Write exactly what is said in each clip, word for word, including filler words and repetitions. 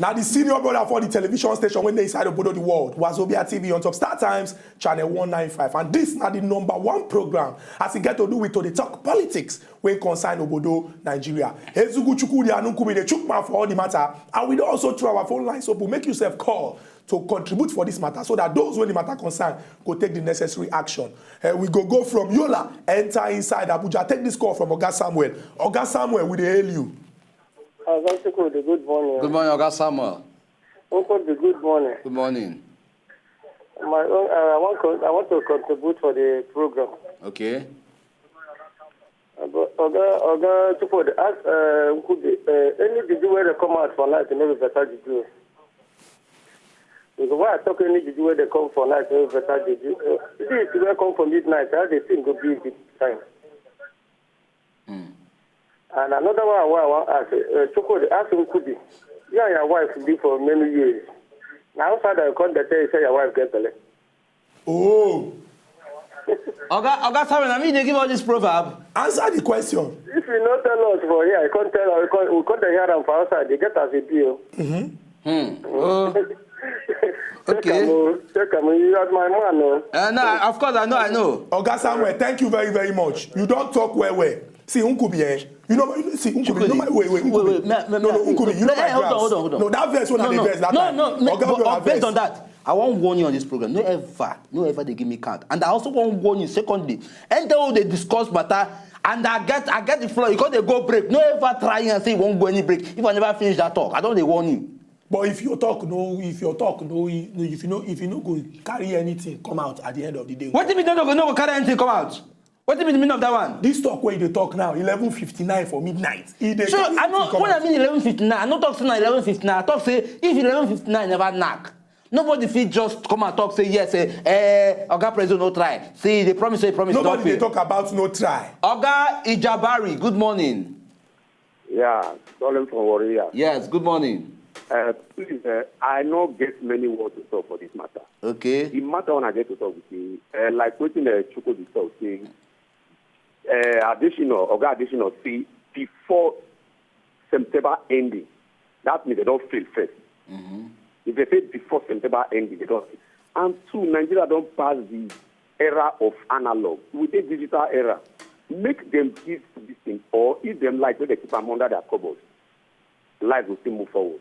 Na the senior brother for the television station wey dey inside obodo the world, Wazobia T V on top Star Times, channel one nine five. And this na the number one program as e get to do with to dey talk politics wey concern obodo Nigeria. Ezugu Chukwudi Anukubi dey chook mouth for all the matter, and we don also throw our phone lines open. Make yourself call to contribute for this matter so that those wey the matter concern go take the necessary action. Eh, we go go from Yola, enter inside Abuja, take this call from Oga Samuel. Oga Samuel, we dey hail you. Oga Chukwudi, good morning. Good morning, Oga Samuel. Nkobi, good morning. Good morning. My own, uh, I want to, I want to contribute for the program. Okay. Uh, but Oga, Oga Chukwudi, ask uh, Nkobi, uh, any juju wey dey come out for night, no be better juju. Because why I talk any juju wey dey come for night, no be better juju. Uh, this wey come for midnight, how the thing go be this time? And another one wey I wan ask, uh, Chukwudi, ask Nkobi, you and your wife live for many years. Na outside I come dey tell you say your wife get belle. Oh, Oga, Oga Samuel, na me dey give all this proverb. Answer the question. If you no tell us for here, I come tell, I come, we come dey hear am for outside. They get as e be o. Oh, Take Okay. am o, take am o. You are my man o. uh, no, of course I know, I know. Oga Samuel, thank you very, very much. You don talk well, well. See, Nkobi, eh? You know, you see, Nkobi, you know my, wait, wait, Nkobi. Wait, wait, no, no, Nkobi, you know hey, my hold on, grounds. Hold on, hold on. No, that verse wey I no, dey no, verse that no, time. no, no, Oga but, Oga uh, based verse. On that, I wan warn you on this program. No ever, no ever dey give me count. And I also wan warn you, secondly, anytime wey dey discuss matter, and I get, I get the floor, you come dey go break. No ever try and say you wan go any break. If I never finish that talk, I don dey warn you. But if your talk no, if your talk no, if you no, if you no go carry anything come out at the end of the day. Wetin be no go, no go carry anything come out? Wetin be the meaning of that one? This talk wey you dey talk now, eleven fifty-nine for midnight. E dey So carry I anything no, come when I out. Mean eleven fifty-nine, I no talk say na eleven fifty-nine. I talk say if eleven fifty-nine never knack, nobody fit just come and talk say yes, eh, eh Oga President no try. See, they promise, say promise. Nobody Don dey fail. Talk about no try. Oga Ijabari, good morning. Yeah, calling from Warrior. Yes, good morning. Uh, please, uh, I no get many words to talk for this matter. Okay. The matter when I get to talk with you, uh, like wetin uh, Chukwudi talk say, uh, additional, Oga additional say before September ending, that means they don fail first. If they fail before September ending, they don fail. And two, Nigeria don pass the era of analog. We dey digital era. Make them give this thing, or if them like, make they keep am under their cupboard. Life go still move forward.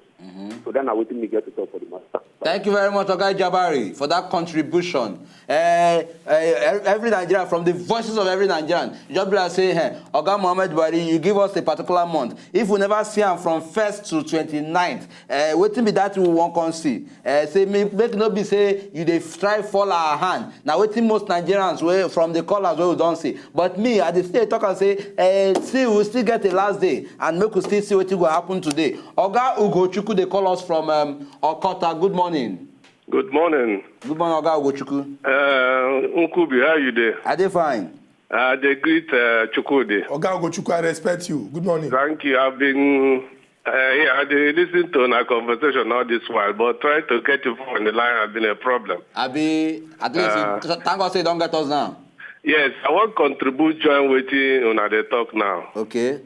So that na wetin me get to talk for the matter. Thank you very much, Oga Ijabari, for that contribution. Uh, uh, every Nigerian, from the voices of every Nigerian, just be like say, hey, Oga Mohammed Buhari, you give us a particular month. If we never see am from first to twenty-ninth, uh, wetin be that we wan come see? Uh, say make, make no be say you dey try fall our hand. Na wetin most Nigerians wey from the callers wey we don see. But me, I dey still talk and say, uh, see, we still get a last day, and make we still see wetin go happen today. Oga Ugochukwu dey call us from um, Okota. Good morning. Good morning. Good morning, Oga Ugochukwu. Uh, Nkubi, how you dey? I dey fine. I dey greet uh, Chukwudi. Oga Ugochukwu, I respect you. Good morning. Thank you. I've been uh, yeah, I dey listen to una conversation all this while, but trying to get you on the line has been a problem. Abi, at least Uh, th- thank God say you don get us now. Yes, I wan contribute join wetin una dey talk now Okay.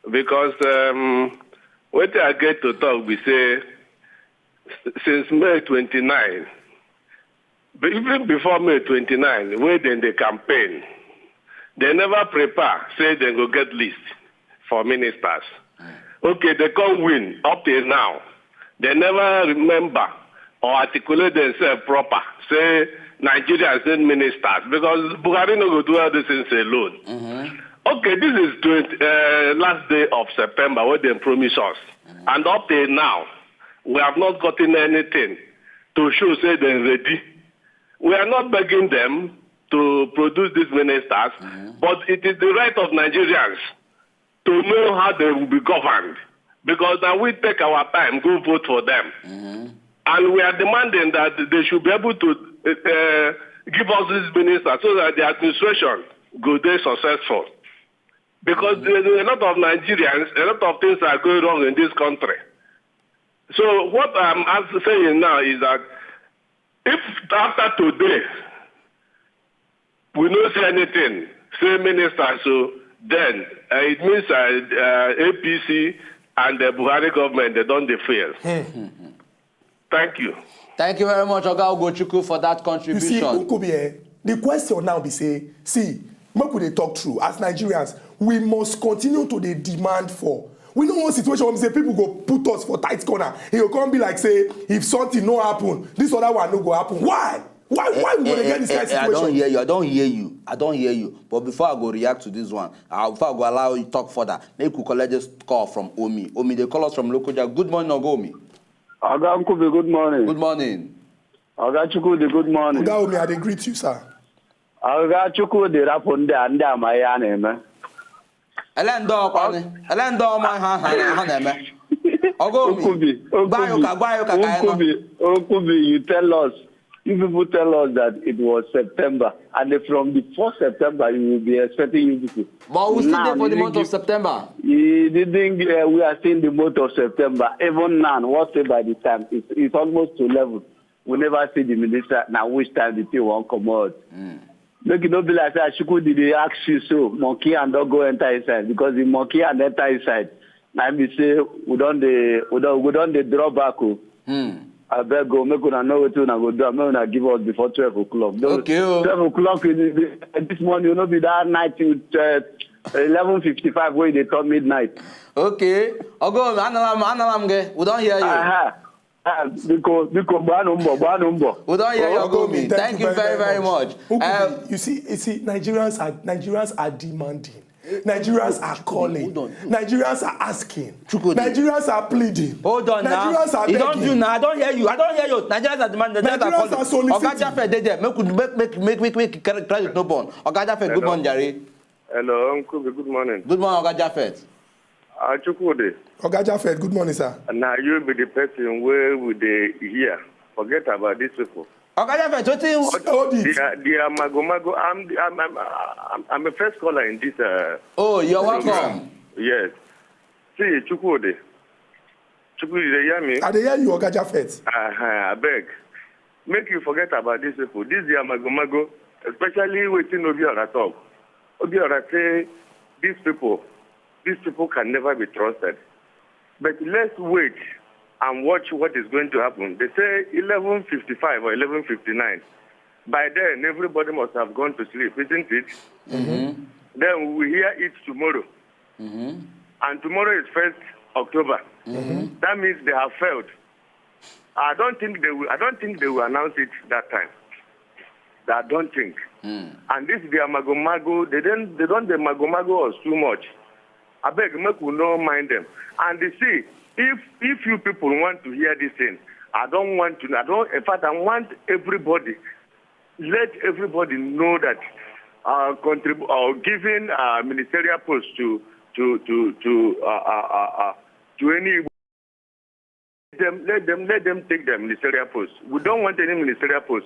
because um, wetin I get to talk be say s- since May twenty-nine, be- even before May twenty-nine, wey dem dey campaign, dem never prepare say dem go get list for ministers. Okay, dem come win up till now. Dem never remember or articulate themselves proper say Nigerians need ministers because Buhari no go do all these things alone. Okay, this is twenty, uh, last day of September wey dem promise us, and up till now we have not gotten anything to show say dem ready. We are not begging them to produce these ministers, but it is the right of Nigerians to know how they will be governed because na we take our time go vote for them, and we are demanding that they should be able to uh, give us these ministers so that the administration go dey successful because there are a lot of Nigerians, a lot of things are going wrong in this country. So what I'm ask- saying now is that if after today we no see anything, say minister, so then uh, it means uh, uh, A P C And the Buhari government, they don't dey fail. Thank you. Thank you very much, Oga Ogochukwu, for that You see, contribution. Nkubi, eh, the question now be say, see, make we dey talk true. As Nigerians, we must continue to dey demand for. We no want situation where say people go put us for tight corner. E go come be like say if something no happen, this other one no go happen. Why? Why? Why we go dey get this kind of I don't situation? Hear you. I don't hear you. I don't hear you. But before I go react to this one, uh, before I go allow you talk further, make we collect this call from Omi. Omi, they call us from Lokoja. Good morning, Oga Omi. Oga Nkubi, good morning. Good morning. Oga Chukwudi, good morning. Oga Omi, I dey greet you, sir. Oga Chukwudi, rapụ ndị a, ndị ama ihe a na-eme. Ele ndị ọkwanị, ele ndị ọma ha ha ha na-eme. Oga Omi, Nkubi, gwa ya ụka, gwa ya ụka ka anyị nọ. Nkubi, Nkubi, you tell us. You people tell us that it was September, and then from the first September, you will be expecting you people. But we still Now, there for the you month of give- September. You didn't. Uh, we are still in the month of September. Even now, what's it by the time? It's, it's almost to eleven. We never see the minister. Now, which time the thing won't come out? Make it not be like that. Chukwudi dey ask you so. Monkey and don't go enter inside because the monkey and enter inside. Now we say we don't dey we don't we don't dey draw back. Oh. I beg go make una know wetin una go do. Make una give us before twelve o'clock. No, Okay, oh. Twelve o'clock in the, the, this morning. You know, be that night with uh, eleven fifty-five wey dey turn midnight. Okay, Oga Omi, anala m, anala m gị. We don't hear you. Aha. Ah, biko biko gbaanụ mbọ gbaanụ mbọ. We don't hear you, Oga Oga Omi, Omi. Thank you very, very much. Nkubi, Um, you see, you see, Nigerians are Nigerians are demanding. Nigerians are calling. Hold on. Nigerians are asking. Chukwudi. Nigerians are pleading. Hold on now. Nigerians are You begging. Don't do now. I don't hear you. I don't hear you. Nigerians are demanding. Nigerians Nigerians calling. Are soliciting. Oga Jafet, dey there. Make we make make make make make credit no burn. Oga Jafet, good morning, Jare. Hello, Uncle B, good morning. Good morning, Oga Jafet. Uh, Chukwudi, Oga Jafet, good morning, sir. Now you be the person where we dey hear. Forget about these people. Oga Jafet, wetin? Hold it. They are, they are mago mago. I'm, I'm, I'm, I'm, I'm a first caller in this. Uh, Oh, you're welcome. Yes. See, Chukwudi. Chukwudi, you dey hear me? I dey hear you, Oga Jafet. Uh-huh, I beg. Make you forget about these people. These they are mago mago, especially wetin Obiora talk. Obiora say these people, these people can never be trusted. But let's wait and watch what is going to happen. They say eleven fifty-five or eleven fifty-nine. By then, everybody must have gone to sleep, isn't it? Then we will hear it tomorrow. And tomorrow is first October. That means they have failed. I don't think they will. I don't think they will announce it that time. I don't think. And this their mago mago. They don't. They don't. They mago mago us too much. I beg, make we no mind them. And they see, if if you people want to hear this thing, I don't want to. I don't. In fact, I want everybody. Let everybody know that uh, contrib- uh, giving uh, ministerial post to to to to uh, uh, uh, uh, to any them let them let them take their ministerial post. We don't want any ministerial post.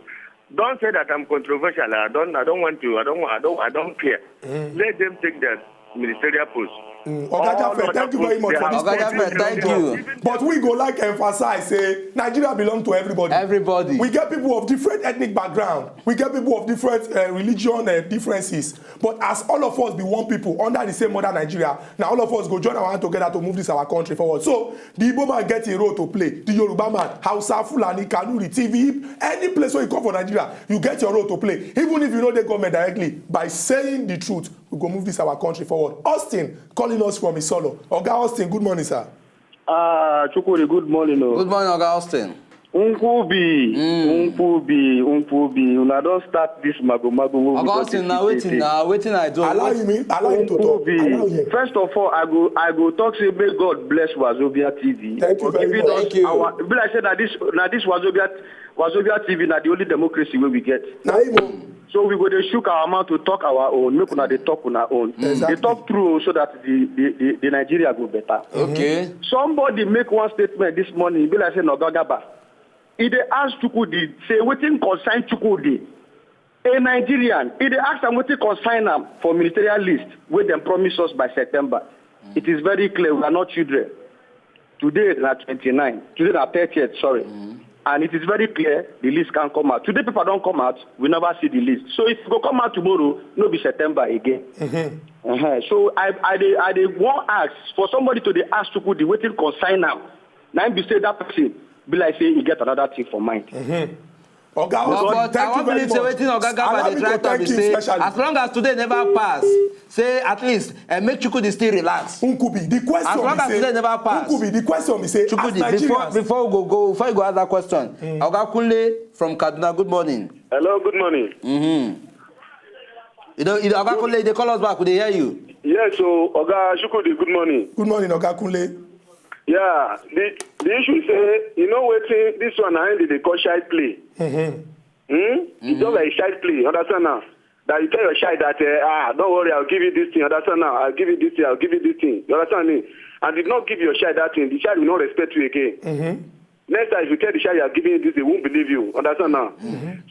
Don't say that I'm controversial. I don't. I don't want to. I don't. I don't. I don't care. Let them take their ministerial post. Oga Jafet, thank you very much for this Oga Jafet, thank you. But we go like emphasize say Nigeria belong to everybody. Everybody. We get people of different ethnic background. We get people of different uh, religion uh, differences. But as all of us be one people under the same mother Nigeria, now all of us go join our hand together to move this our country forward. So the Igbo man get a role to play. The Yoruba man, Hausa, Fulani, Kanuri, T V, any place where you come for Nigeria, you get your role to play. Even if you know the government directly, by saying the truth, we go move this our country forward. Austin calling us from Isolo. Oga Austin, good morning, sir. Ah, Chukwudi, good morning. Oh. Good morning, Oga Austin. Nkubi, Nkubi, Nkubi. Una don start this mago mago. Wey we Oga don Austin, dey na see wetin today. Na wetin I do? Allow him, allow him to talk. Allow Nkubi. him. First of all, I go I go talk say may God bless Wazobia T V Thank you for very giving much. us Thank you. Our. Be like say na this na this Wazobia Wazobia T V na the only democracy wey we get. Na him o. So we go dey shook our mouth to talk our own. Make una dey talk una own. Exactly. Dey talk true so that the the the, the Nigeria go better. Okay. Somebody make one statement this morning. E be like say na Oga Gaba. E dey ask Chukwudi say wetin concern Chukwudi. A Nigerian, e dey ask am wetin concern am for ministerial list wey dem promise us by September. It is very clear we are not children. Today na twenty-nine. Today na thirtieth, sorry. And it is very clear the list can come out. Today paper don come out, we never see the list. So if e go come out tomorrow, no be September again. Uh-huh. So I I dey I dey wan ask for somebody to dey ask Chukwudi wetin concern am. Na im be say that person be like say e get another thing for mind. Oga Austin, But I thank you wan very believe say much. Wetin Oga Gaba Allow dey me try to talk be thank you say specially. As long as today never pass, say at least uh, make Chukwudi still relax. Nkubi, the question As long be as say, today never pass. Nkubi, the question be say, Chukwudi, as before Nigerians, before we go go before you go ask that question, Oga Kunle from Kaduna, good morning. Hello, good morning. You know, you know, Oga Kunle, they call us back. We dey hear you. Yes, so Oga Chukwudi, good morning. Good morning, Oga Kunle. Yeah, the the issue is say you know wetin this one na im dey dey call child play. Hmm? It's just like child play. Understand now? That you tell your child that uh, ah, don't worry, I'll give you this thing. Understand now? I'll give you this thing. I'll give you this thing. You understand me? And if not give your child that thing, the child will not respect you again. Next time, if you tell the child you are giving this, they won't believe you. Understand now?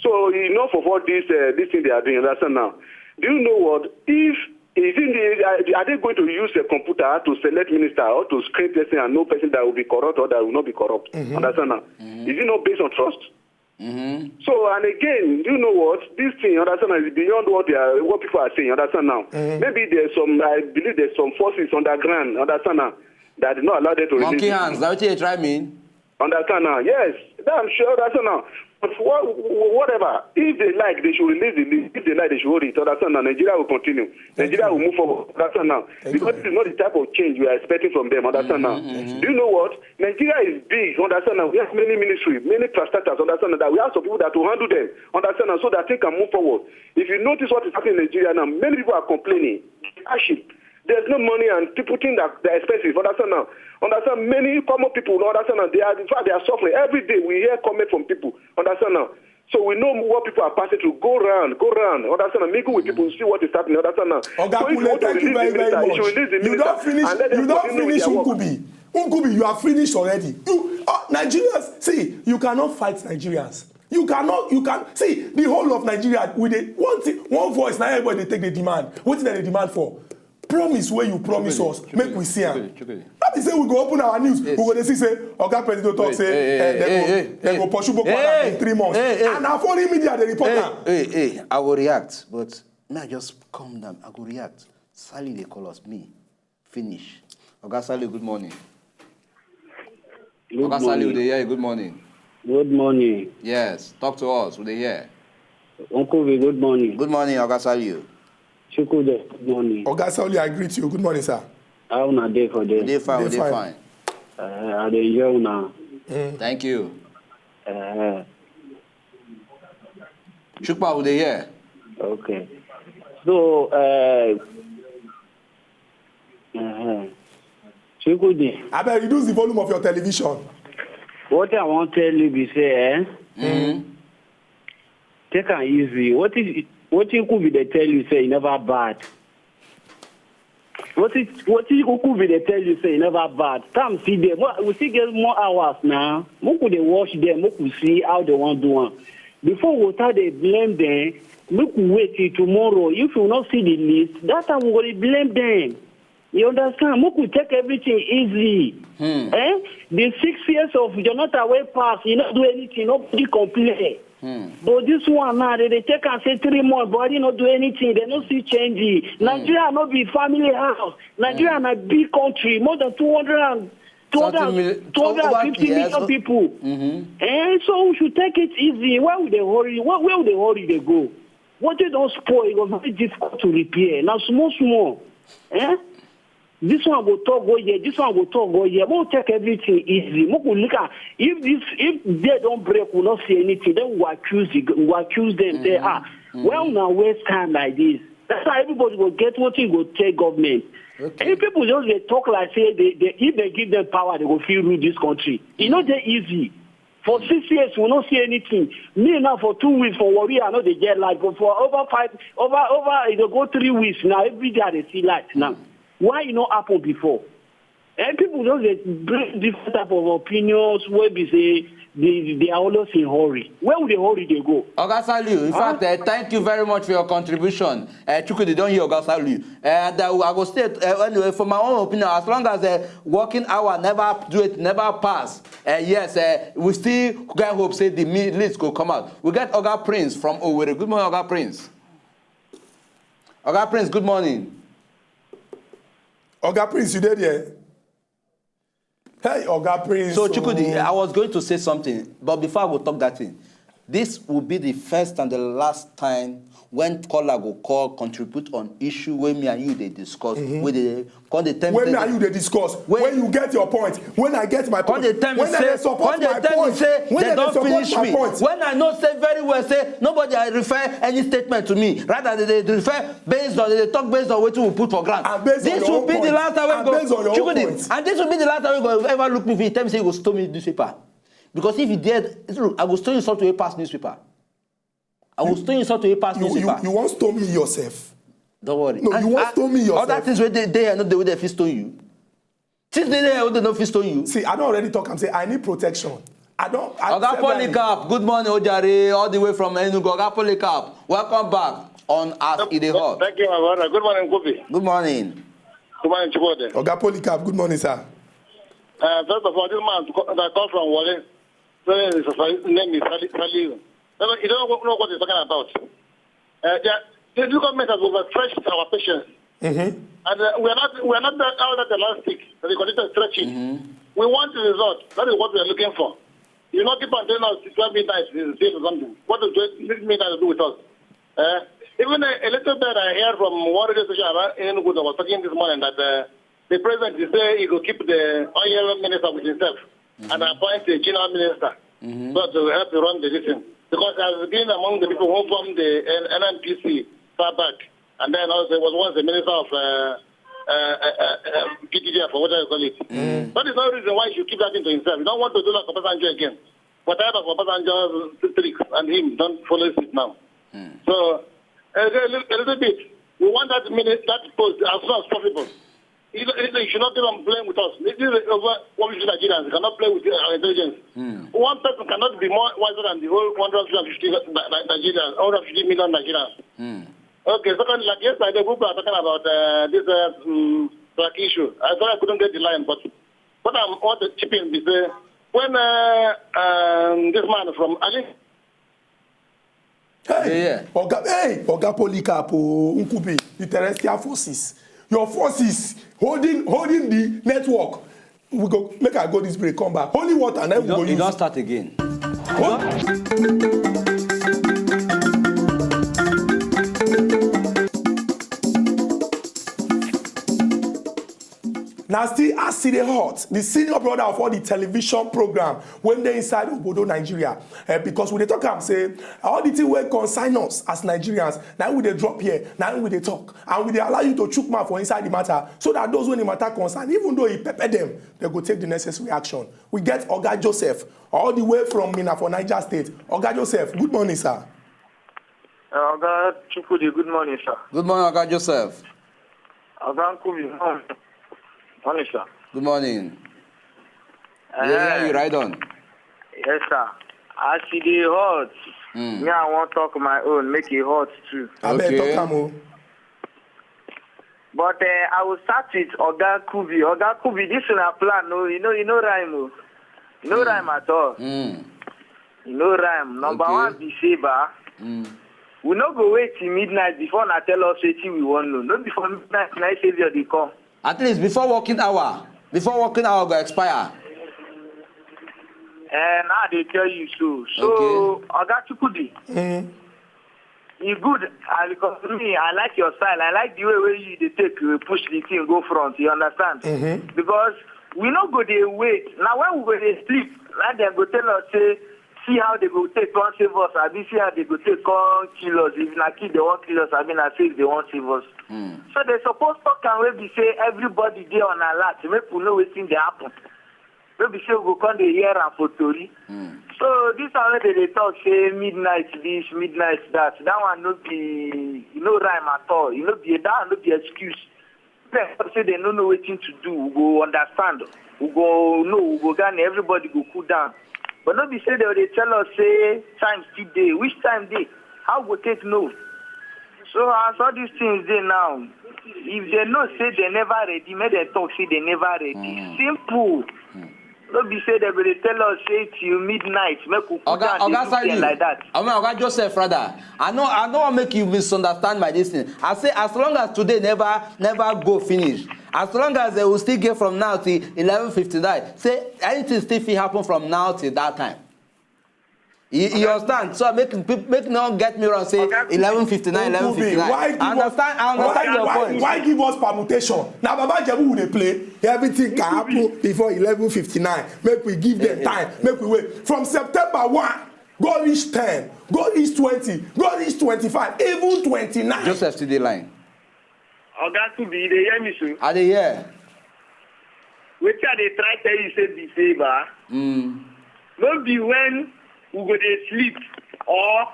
So enough of all this uh, this thing they are doing. Understand now? Do you know what? If is it the, are they going to use a computer to select minister or to screen person and know person that will be corrupt or that will not be corrupt? Understand now? Is it not based on trust? So and again, do you know what? This thing, understand, is beyond what they are, what people are saying. Understand now? Maybe there's some, I believe there's some forces underground. Understand now? That did not allow them to release Monkey it. Hands, na wetin you try mean? Understand now? Yes, that I'm sure. Understand now? But what, whatever, if they like, they should release the list. If they like, they should hold it. Understand now? Nigeria will continue. Nigeria will move forward. Understand now? Because this is not the type of change we are expecting from them. Understand now? Do you know what? Nigeria is big. Understand now? We have many ministry, many parastatals. Understand that we have some people that will handle them. Understand now? So that things can move forward. If you notice what is happening in Nigeria now, many people are complaining. Hardship. There's no money and people think that they're expensive. Understand now? Understand many common people don't understand now. They are in fact they are suffering. Every day we hear comment from people. Understand now? So we know what people are passing through. Go round, go round. Understand now? Mingle with people, see what is happening. Understand now? Oga So if you Kunle, want to thank you release very, the very minister, you much. should release the You minister don't finish. and let them You don't continue with finish, their work. Nkubi. Nkubi, you are finished already. You uh, Nigerians, see, you cannot fight Nigerians. You cannot. You can see the whole of Nigeria with a one thing, one voice. Now everybody take the demand. What did they demand for? Promise where you promise us, make we see am. That is say we go open our news. We go dey see say Oga President talk say eh, dem go pursue Boko Haram in three months. And na foreign media dey report am. Hey, hey, I will react, but may I just calm down. I go react. Sally, they call us me. Finish. Oga Sally, good morning. Good Oga Sally, we morning. dey hear you. Good morning. Good morning. Yes, talk to us. We dey hear. Uncle V, good morning. Good morning, Oga Sally. Chukwude, good morning. Oga Sally, I greet you. Good morning, sir. How una dey for We dey there? fine. We Dey dey fine. Fine. Uh, I dey enjoy una. Thank you. Uh, Chupa, we dey hear. Okay. So, uh, uh, Chukwudi, Abeg, reduce the volume of your television. What I wan tell you be say, eh? Take am easy. What is what Nkubi dey tell you say e never bad? What is what Nkubi dey tell you say e never bad? Time still dey. Mo- We still get more hours now. Make we dey watch them. Make we see how they wan do am. Before we start dey blame them, make we wait till tomorrow. If we no see the list, that time we go dey blame them. You understand? Make we take everything easy. Eh? The six years of Jonathan wey pass, he no do anything, nobody complain. But this one now, they dey take am say three months, Buhari no do anything, they no see change. Nigeria no be family house. Nigeria na big country, more than two hundred and, two hundred, Something mil- two hundred and fifty over- yes, million o- people. Eh, so we should take it easy. Why we dey hurry? Where, where we dey hurry dey go? Wetin don spoil, e go very difficult to repair. Na small small. Eh? This one go talk go here, this one go talk go here. Make we take everything easy. Make we look at if this if day don break, we no see anything. Then we go accuse the, we go accuse them. Say ah, why una waste time like this? That's why everybody go get wetin go tell government. If people just dey talk like say they, they if they give them power, they go fit rule this country. E no dey easy. For six years, we no see anything. Me now for two weeks for Warri, I no dey get light. But for over five, over over, e dey go three weeks now. Every day I dey see light now. Why e no happen before? And people just dey bring different type of opinions wey be say they, they are always in hurry. Where would the hurry dey go? Oga Saliu, in fact, uh, thank you very much for your contribution. Uh, Chukwudi don hear Oga Saliu. Uh, and uh, I go state, uh, anyway, for my own opinion, as long as uh, working hour never do it, never pass, uh, yes, uh, we still get hope say the mi- list go come out. We get Oga Prince from Owerri. Good morning, Oga Prince. Oga Prince, good morning. Oga Prince, you dey there? Hey, Oga Prince. So, Chukwudi, oh. I was going to say something, but before I go talk that thing, this will be the first and the last time when caller go call, contribute on issue wey me and you dey discuss, mm-hmm. Wey dey come dey tell me. When me and you dey discuss, when, when you get your point, when I get my point, when I dey support my point, when I dey support my point, when I know say very well say nobody I refer any statement to me, rather they dey refer based on, they talk based on wetin we put for ground. And based on your own point. This will be the last time we go. And based on your own point. And this will be the last time we go ever look me if you tell me say you go stone me newspaper. Because if you did, look, I go stone you something wey pass newspaper. I go stone you something wey pass newspaper. You, you, you wan stone me yourself? Don't worry. No, you wan stone me yourself. Other things wey dey there, no dey wey dey fit stone you. Since they dey, they no fit stone you. See, I don already talk am say I need protection. I don. Oga Polycarp, good morning, Ojare, all the way from Enugu. Oga Polycarp, welcome back on As E Dey Hot. Thank you, my brother. Good morning, Kobe. Good morning. Good morning, Chukwudi. Oga Polycarp, good morning, sir. Uh, first of all, this man that called from Wale, his name is Saliu. You don't know what he's talking about. Uh, yeah, the local government has overstretched our patience. Mm-hmm. And uh, we are not we are not that, out that elastic that they continue to stretch it. Mm-hmm. We want the result. That is what we are looking for. You not keep on telling us twelve midnight is still something. What does twelve midnight do with us? Uh, even a, a little bit I heard from one radio station around in Enugu that was talking this morning that uh, the president is say he will keep the oil minister with himself and appoint a general minister so to help you run the decision. Because I've been among the people who formed the N- NNPC far back, and then also was once the minister of uh, uh, uh, uh, P D F or whatever you call it. That is no reason why you should keep that thing to himself. You don't want to do like Obasanjo again. We're tired of Obasanjo's tricks and him don't follow it now. So a, a, little, a little bit, we want that minute, that post as soon as possible. You, you should not keep on playing with us. This is over one hundred fifty Nigerians. You cannot play with our intelligence. One person cannot be more wiser than the whole one hundred fifty Nigerians, one hundred fifty million Nigerians. Okay, second, like yesterday, people are talking about uh, this uh, um, black issue. I thought I couldn't get the line, but what I want to chip in is uh, when uh, um, this man from Ali. Hey, yeah. Oga, hey, Oga Polycarp, oh, Nkubi, the terrestrial forces. Your forces holding holding the network. We go make I go this break, come back. Holy water, and then we go use. You don start again. Now still as e dey hot, the senior brother of all the television program when they inside Obodo Nigeria. Uh, because we dey talk am say all the thing wey concern us as Nigerians, now we dey drop here, now we dey talk, and we dey allow you to chook mouth for inside the matter, so that those wey the matter concern, even though e pepper them, they go take the necessary action. We get Oga Joseph all the way from Minna for Niger State. Oga Joseph, good morning, sir. Uh, Oga Chukwudi, good morning, sir. Good morning, Oga Joseph. Oga Nkubi, morning. Morning, sir. Good morning. Uh, yeah, you ride on. Yes, sir. As e dey hot, mm. Me I wan talk my own, make e hot too. Okay. Abeg talk am o. But uh, I will start with Oga Kubi. Oga Kubi, this una plan, no, you know, you know rhyme o. You know rhyme at all. Mm. You know rhyme. Number okay. One be say, ba, mm. We no go wait till midnight before na tell us wetin we wan know. No be for midnight na savior dey come. At least before working hour, before working hour go expire. And I dey tell you so. So, okay. Oga Chukwudi, mm. E good, I, because me, I like your style. I like the way where you dey take uh, push the thing go front. You understand? Mm-hmm. Because we no go dey wait. Now when we go dey sleep, like dem go tell us say, see how they go take come save us. I be see how they go take come kill us. If na kill they wan kill us, I mean I say if they wan save us. Mm. So they suppose talk am wey be say everybody dey on alert. Make we know wetin dey happen. No be say we go come dey hear am for tori. So this one wey dem dey talk say midnight this, midnight that, that one no be, e no rhyme at all. E no be, that one no be excuse. Dem talk say dem no know wetin to do, we go understand, we go know, we go gane, everybody go cool down. But no be say dem dey tell us say time still dey. Which time dey? How we go take know? So as all these things dey now, if dem know say dem never ready, make dem talk say dem never ready. Simple. No be say dem go dey tell us say till midnight, make we put down dey look dem like that. I mean, Oga Joseph, rather, I know, I no wan make you misunderstand my this thing. I say as long as today never never go finish, as long as they will still get from now till eleven fifty-nine, say anything still fit happen from now till that time. You, you understand? So make peop- make no get me wrong. Say eleven fifty-nine, eleven fifty-nine. I understand. I understand your point. Why give us permutation? Now Baba Jebu will dey play. Everything can happen before eleven fifty-nine. Make we give them time. Make we wait from September one, go reach ten, go reach twenty, go reach twenty-five, even twenty-nine. Joseph still dey line. Oga Kubi, you dey hear me so? I dey hear. Wetin I dey try tell you say be say ba. Mm. No be when we go dey sleep or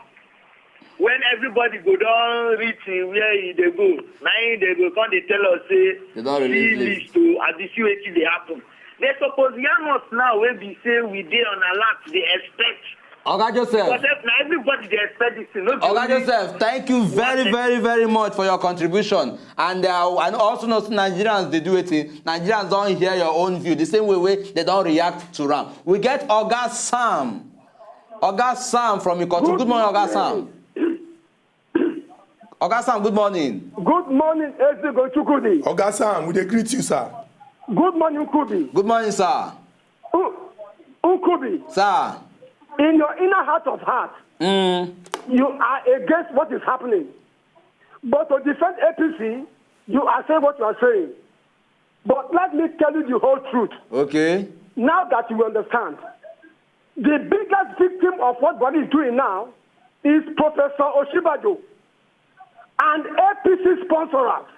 when everybody go don reach where e dey go, na im dey go come dey tell us say see list o, abi see wetin dey happen. They suppose yarn us now wey be say we dey on alert, dey expect. Oga Joseph. Because na everybody dey expect this thing. No be Oga Joseph, thank you very, very, very much for your contribution. And uh, I also know Nigerians, they do it. Nigerians don't hear your own view. The same way, way they don't react to Ram. We get Oga Sam. Oga Sam from Ikotu. Good morning, Oga Sam. Oga Sam, good morning. Good morning, Ezzy Gochukudi. Oga Sam, we dey greet you, sir. Good morning, Kubi. Good morning, sir. Ukubi. Sir. In your inner heart of heart, mm. You are against what is happening. But to defend A P C, you are saying what you are saying. But let me tell you the whole truth. Okay. Now that you understand, the biggest victim of what Buhari is doing now is Professor Oshibajo and A P C sponsorers.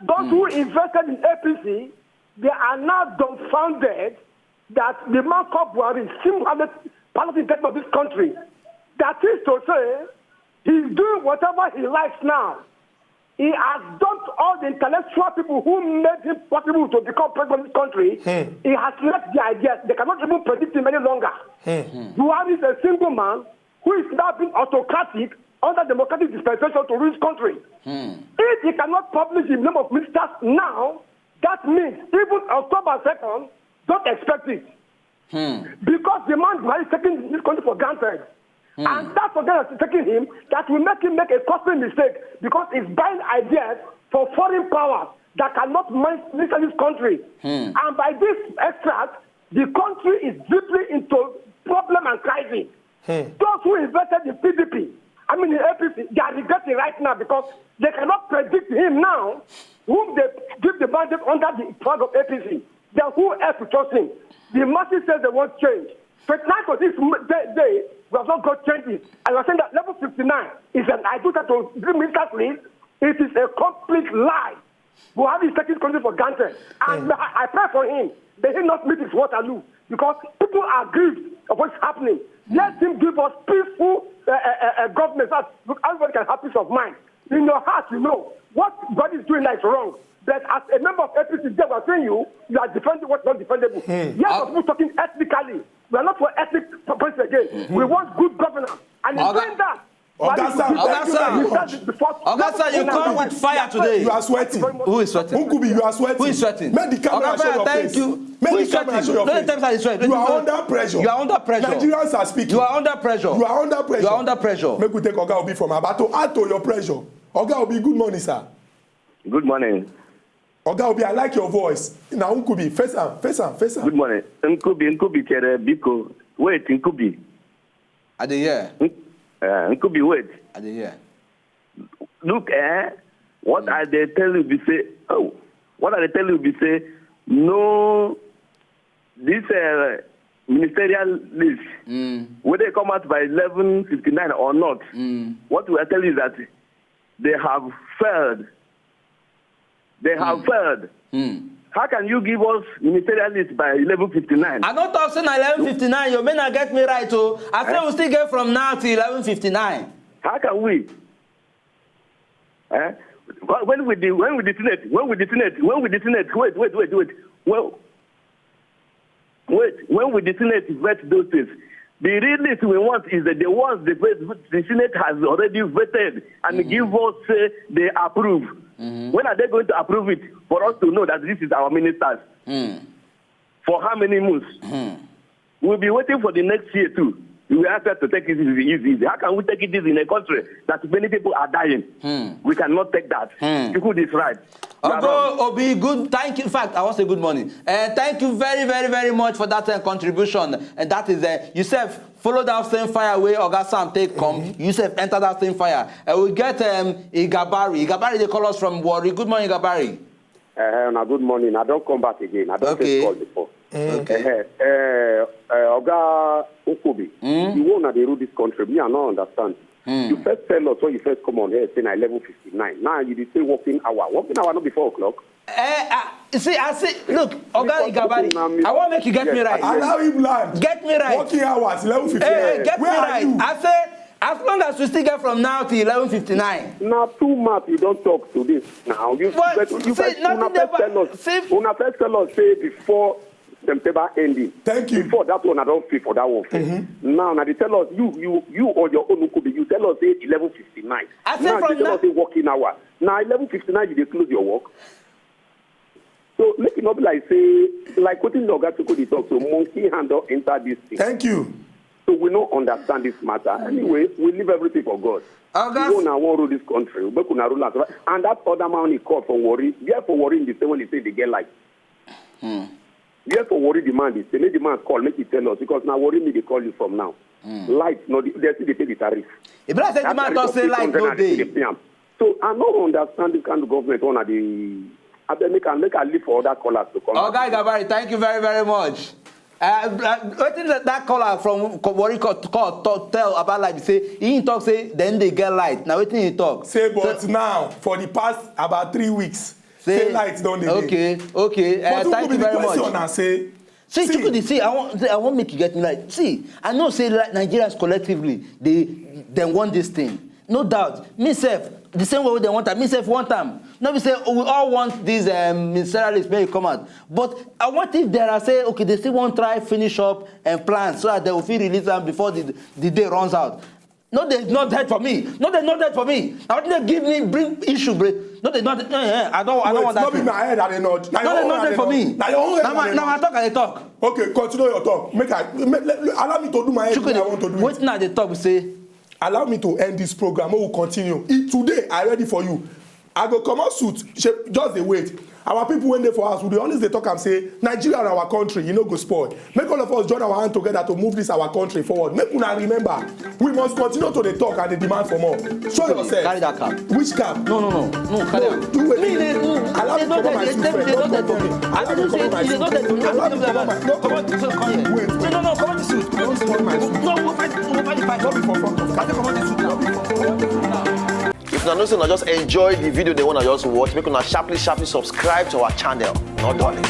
Those mm. Who invested in A P C, they are now dumbfounded that the man called Buhari single-handed pilot in of this country. That is to say, he's doing whatever he likes now. He has dumped all the intellectual people who made him possible to become president of this country. Hmm. He has left the ideas. They cannot even predict him any longer. Hmm. Buhari is a single man who is now being autocratic under democratic dispensation to rule his country. Hmm. If he cannot publish the name of ministers now, that means even October second, don't expect it. Hmm. Because the man Buhari is taking this country for granted. Hmm. And that for granted is taking him, that will make him make a costly mistake because he's buying ideas for foreign powers that cannot minister this country. Hmm. And by this extract, the country is deeply into problem and crisis. Hmm. Those who invested in P D P, I mean in A P C, they are regretting right now because they cannot predict him now, whom they give the mandate under the flag of A P C. Then who else to trust him? The masses says they want change. But now for this day, day, we have not got changes. And you're saying that level fifty-nine is an idea to give ministers leave. It is a complete lie. Buhari is taking country for granted. And mm. I, I pray for him. May he not meet his Waterloo. Because people are grieved of what's happening. Let him give us peaceful uh, uh, uh, government. Look, everybody can have peace of mind. In your heart, you know what God is doing that is wrong. But as a member of A P C, they were saying you, you are defending what's not defendable. Hmm. Yes, of people talking ethnically. We are not for ethnic points again. Mm-hmm. We want good governance. And in doing that, Oga Sam, Oga Sam, Oga Sam, you come with fire today. You are sweating. Who is sweating? Unkubi, you are sweating. Who is sweating? Make the camera show your face. Make the camera show your face. You are under pressure. You are under pressure. Nigerians are speaking. You are under pressure. You are under pressure. You are under pressure. Make we take Oga Obi from Aba to add to your pressure. Oga Obi, good morning, sir. Good morning. Oga Obi, I like your voice. Na Unkubi, face am, face am, face am. Good morning. Nkubi, Nkubi chere biko. Wait, Nkubi. I dey hear. Uh, Nkubi, wait. I dey hear. Look, eh? What mm. I dey tell you be say, oh, what I dey tell you be say, no, this uh, ministerial list, mm. Whether they come out by eleven fifty-nine or not, mm. What we are telling you is that they have failed. They have mm. failed. Mm. How can you give us ministerial list by eleven fifty-nine? I don't talk say na eleven fifty-nine. You may not get me right, oh. I say eh? We still get from now till eleven fifty-nine. How can we? Eh? When will the when will the Senate when will the Senate when will the Senate wait wait wait wait when wait when will the Senate vet those things? The real list we want is that the ones the, vet- the Senate has already vetted and give us say they approve. When are they going to approve it for us to know that this is our ministers? For how many months? We'll be waiting for the next year too. We will ask us to take it easy, easy, easy. How can we take it easy in a country that many people are dying? We cannot take that. People is right. You are wrong. Ogo Obi, good. Thank you. In fact, I want to say good morning. Uh, thank you very, very, very much for that uh, contribution. And that is uh, yourself. Follow that same fire where Oga Sam take come. Yourself enter that same fire. And we get um, Igabari. Igabari, they call us from Warri. Good morning, Igabari. Uh, now, good morning. I don't come back again. I don't Okay. take call before. Okay. Uh, uh, uh, Oga Nkobi, the one that they rule this country, me, I don't understand. You first tell us when you first come on here, say na eleven fifty-nine. Now you dey say working hour. Working hour not before o'clock. Eh, uh, see, I see. Look, Oga Because Igabari, people now I want make you get me Yes, right. I Allow him land. Get me right. Working hours, eleven fifty. Hey, hey, get Where me are right. you? I say, as long as we still get from now till eleven fifty-nine. Now two months you don't talk to this. Now you But but you see, first nothing una first never- tell us. see- Una first tell us say before September ending. Thank you. Before that one, I don't feel for that one. First. Now, now they tell us you you you on your own Nkobi. You tell us say eleven fifty-nine. I say Now from they tell now- us say working hour. Now eleven fifty-nine you dey close your work. So make it not be like say like wetin the Oga Chukwu dey talk. So monkey hand don enter this thing. Thank you. So we no understand this matter. Anyway, we leave everything for God. Oga- You know, I wan rule this country. Make una rule am. And that other man he call for Warri. There for Warri in the same when he say they get light. Where for Warri the man dey say make the man call make he tell us because na Warri me dey call you from now. Light no dey they still dey pay the tariff. E be like say the That man tariff talk of say light no six hundred and they still dey. Dey pay am. So I no understand this kind of government one of the abeg make I make I leave for other callers to come. Oga Igabari, thank you very, very much. Uh, uh, wetin that, that caller from Warri call, call talk, tell about light say he talk say then they get light. Now wetin he talk? Say, but So- now for the past about three weeks, say, light don dey. Okay, okay. Uh, But thank who you be the very question much. And say, See, see, Chukwudi, see, I want, I want make you get me right. See, I know say like, Nigerians collectively, they, they want this thing. No doubt. Me self, the same way they want am, me self want am. No be say oh, we all want these um, ministerial list may come out. But I want if there are say, okay, they still want try finish up and plan so that they will feel release them before the, the day runs out. No, they not that for me. No, they not that for me. I want them give me bring issue, bro. No, they not. Eh, eh, I don't. I don't Wait, want that. no be Thing. my head I dey nod. Na No, your they own not I that dey for nod. me. Na your own head Now, I my, dey now I nod. talk, I talk. Okay, continue your talk. Make I make, let, allow me to do my head. Make I want to do it. Wetin I dey talk be say. Allow me to end this program. We will continue. It, today, I ready for you. I go comot suit. Shey, just dey wait. Our people wey dey for house, we dey always dey talk am say Nigeria na our country, e no go spoil. Make all of us join our hand together to move this our country forward. Make una remember, we must continue to dey talk and dey demand for more. Show yourself. Carry that cap. Which cap? No, no, no, no. Carry am. Do wetin? Me, they, no, Allow they me not comot my that. suit They, first. they Don't not come for that. me. I don't know say they not that. Allow me comot my. No, Come on, come on. Wait. No, no, no. Come on, the suit. Don't spoil my suit. No, we'll fight. We'll fight the fight. No be for front of. I say come on the suit now. If una know say una just enjoy the video dem wey una just watch, make una sharply sharply subscribe to our channel. No dulling.